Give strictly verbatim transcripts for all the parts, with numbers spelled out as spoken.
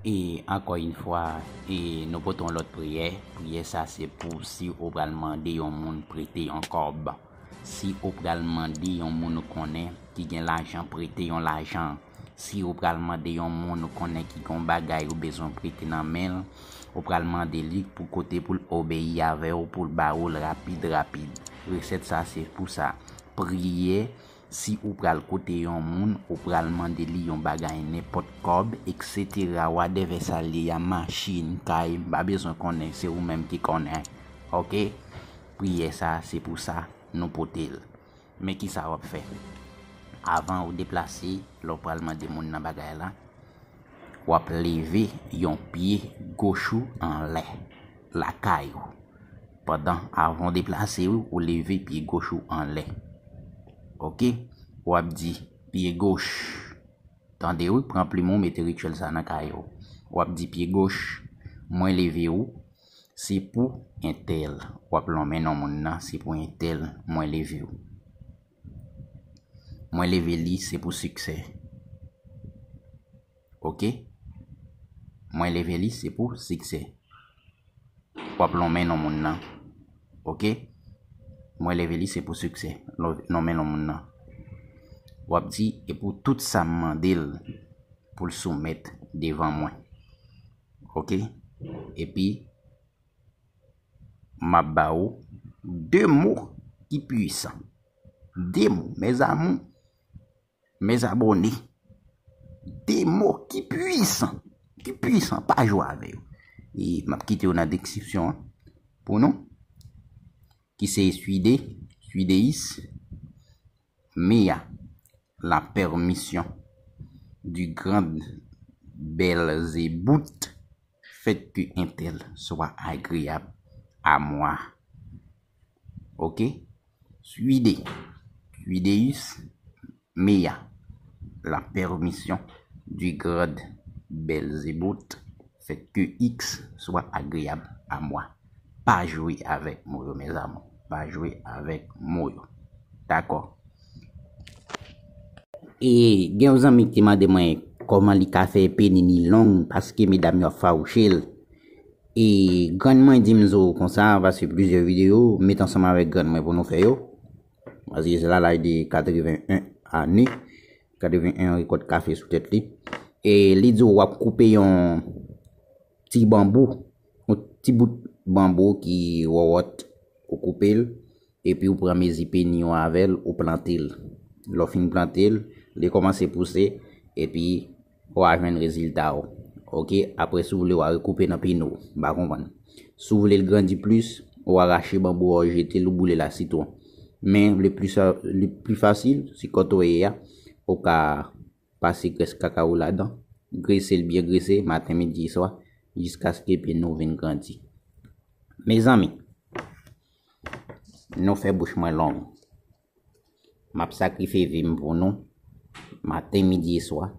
E ankò yon fwa, e nou pote yon lòt priyè. Priyè sa se pou si ou pral mande yon moun prete yon kòb. Si ou pral mande yon moun ou konnen ki gen lajan prete yon lajan. Si ou pral mande yon moun ou konnen ki gen yon bagay ou bezwen prete nan men l, ou pral mande li pou kote pou l obeyi avè w, pou l ba ou l rapid rapid. Resèt sa se pou sa. Priyè, si ou pral kote yon moun, ou pral mande li yon bagay, nenpòt kòb, etsetera, whatever sa l ye a, machin, kay, m pa bezwen konnen, se ou menm ki konnen. Oke? Priyè sa, se pou sa nou pote l. Men ki sa w ap fè? Avan ou deplase, lè w pral mande moun nan bagay la, w ap leve yon pye goch ou anlè lakay ou. Pandan, avan w deplase ou, ou leve pye goch ou anlè. Oke? W ap di, pye goch. Tande wi, pran plim ou, mete rityèl sa nan kay ou. W ap di, pye goch, mwen leve ou, se pou entèl. W ap lonmen non moun nan, se pou entèl, mwen leve ou. Mwen leve li, se pou siksè. Oke? Mwen leve li, se pou siksè. W ap lonmen non moun nan. Oke? Mwen leve li, se pou siksè. Lo-, lonmen non moun nan. W ap di, e pou tout sa m mande l pou l soumèt devan mwen. Oke? Epi, m ap ba ou de mo ki pwisan. De mo, mes amours, mes abonnés. De mo ki pwisan, ki pwisan, pa jwe avè yo. E m ap kite yo nan deskripsyon an pou nou. Ki se suide, suideis, mea, la permission du grand Belzébuth, fait que un tel soit agréable à moi. Oke? Suide, suideis, mea, la permission du grand Belzébuth, fait que X soit agréable à moi. Pa jwe avèk mo yo, mes amours. Pa jwe avèk mo yo. Dakò? E gen yon zanmi ki te mande mwen kòman li ka fè peni ni long, paske medam yo ap fawouche l. E grann mwen di m zo konsa, paske plizyè videyo, m met ansanm avèk grann mwen pou nou fè yo. Paske se la laj de katreven-en ane, katreven-en rekòt kafe sou tèt li. E li di w ap koupe yon ti banbou, yon ti bout banbou ki wòwòt, ou koupe l, epi ou pran mezi peni w avè l, ou plante l. Lè w fin plante l, li kòmanse pouse, epi w a jwenn rezilta w. Oke, apre si w vle, w a rekoupe nan peni w. M pa konprann. Si w vle l grandi plis, w a rache banbou a, w jete l, ou boule l a sitwon. Men le pli sa, le pli fasil, se kòtòye a, ou ka pase grès kaka w ladan, grese l byen grese, maten, midi, swa, jiskaske peni w vin grandi. Mezanmi, nou fè bouch mwen long. M ap sakrifye vi m pou nou, maten, midi e swa,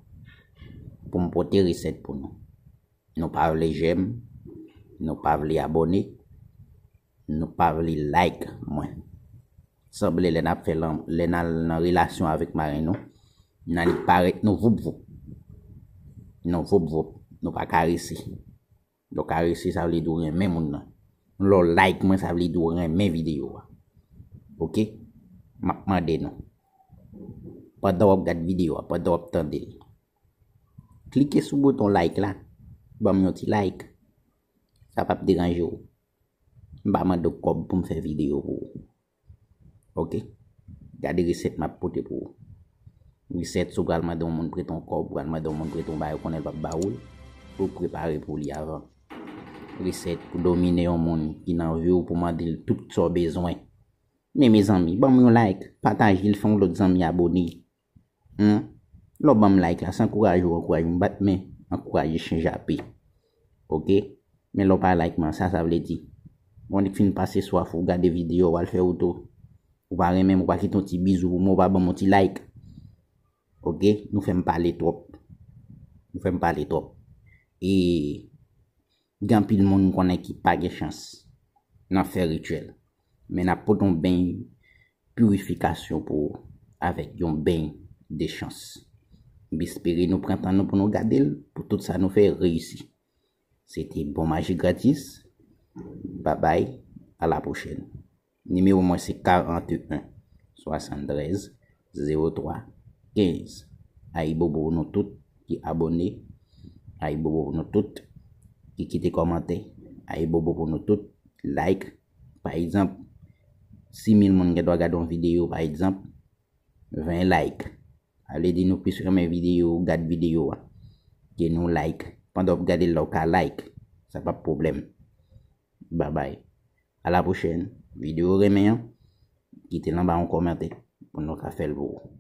pou m pote resèt pou nou. Nou pa vle j'aime, nou pa vle abòne, nou pa vle like mwen. Sanble lè n ap fè lan-, lè n al nan relasyon avèk mari nou, nan li parèt nou voup voup. Nou voup voup, nou pa karese. Lè w karese, sa vle di w renmen moun nan. Lè w like mwen, sa vle di w renmen videyo a. Oke? M ap mande nou. Pandan w ap gad videyo a, pandan w ap tande l, klike sou bouton like la. Ban m yon ti like. Sa p ap deranje w. M pa mande w kòb pou m fè videyo pou ou. Oke? Gade resèt m ap pote pou ou. Resèt, si w pral mande yon moun prete yon kòb, ou pral mande yon moun prete yon bagay, ou konnen l p ap ba ou l, pou w prepare pou li avan. Resèt pou domine yon moun ki nan vi w, pou mande l tout sa w bezwen. Men mezanmi, ban m yon like, pataje l, fè yon lòt zanmi abòne. Hmm? Lè w ban m like la, se ankouraje w ankouraje m, bat men, ankouraje chen jape. Oke? Men lè w pa like mwen, sa sa vle di? Yon nèg fin pase swaf ou gade videyo, w al fè wout ou. Ou pa renmen m, ou pa kite yon ti bizou pou mwen, ou pa ban m yon ti like. Oke? Nou fè m pale twòp. Nou fè m pale twòp. E gen anpil moun m konnen ki pa gen chans nan fè rityèl. Men n ap pote yon beny pirifikasyon pou ou avèk yon beny de chans. M espere nou pran tan nou pou nou gade l, pou tout sa nou fè reyisi. Se te Bon Maji Gratis. Babay, a la pwochèn. Nimewo mwen se karannyen, swasanntrèz, zewo twa, kenz. Ayibobo pou nou tout ki abòne. Ayibobo pou nou tout ki kite kòmantè. Ayibobo pou nou tout like. Pa egzanp, si mil moun gen dwa gade yon videyo, pa egzanp, ven like. Sa vle di nou plis renmen videyo, gad videyo a, ke nou like. Pandan w ap gade l la, w ka like. Sa p ap pwoblèm. Babay. A la pwochèn. Videyo renmen an, kite l anba yon kòmantè pou nou ka fè l pou ou.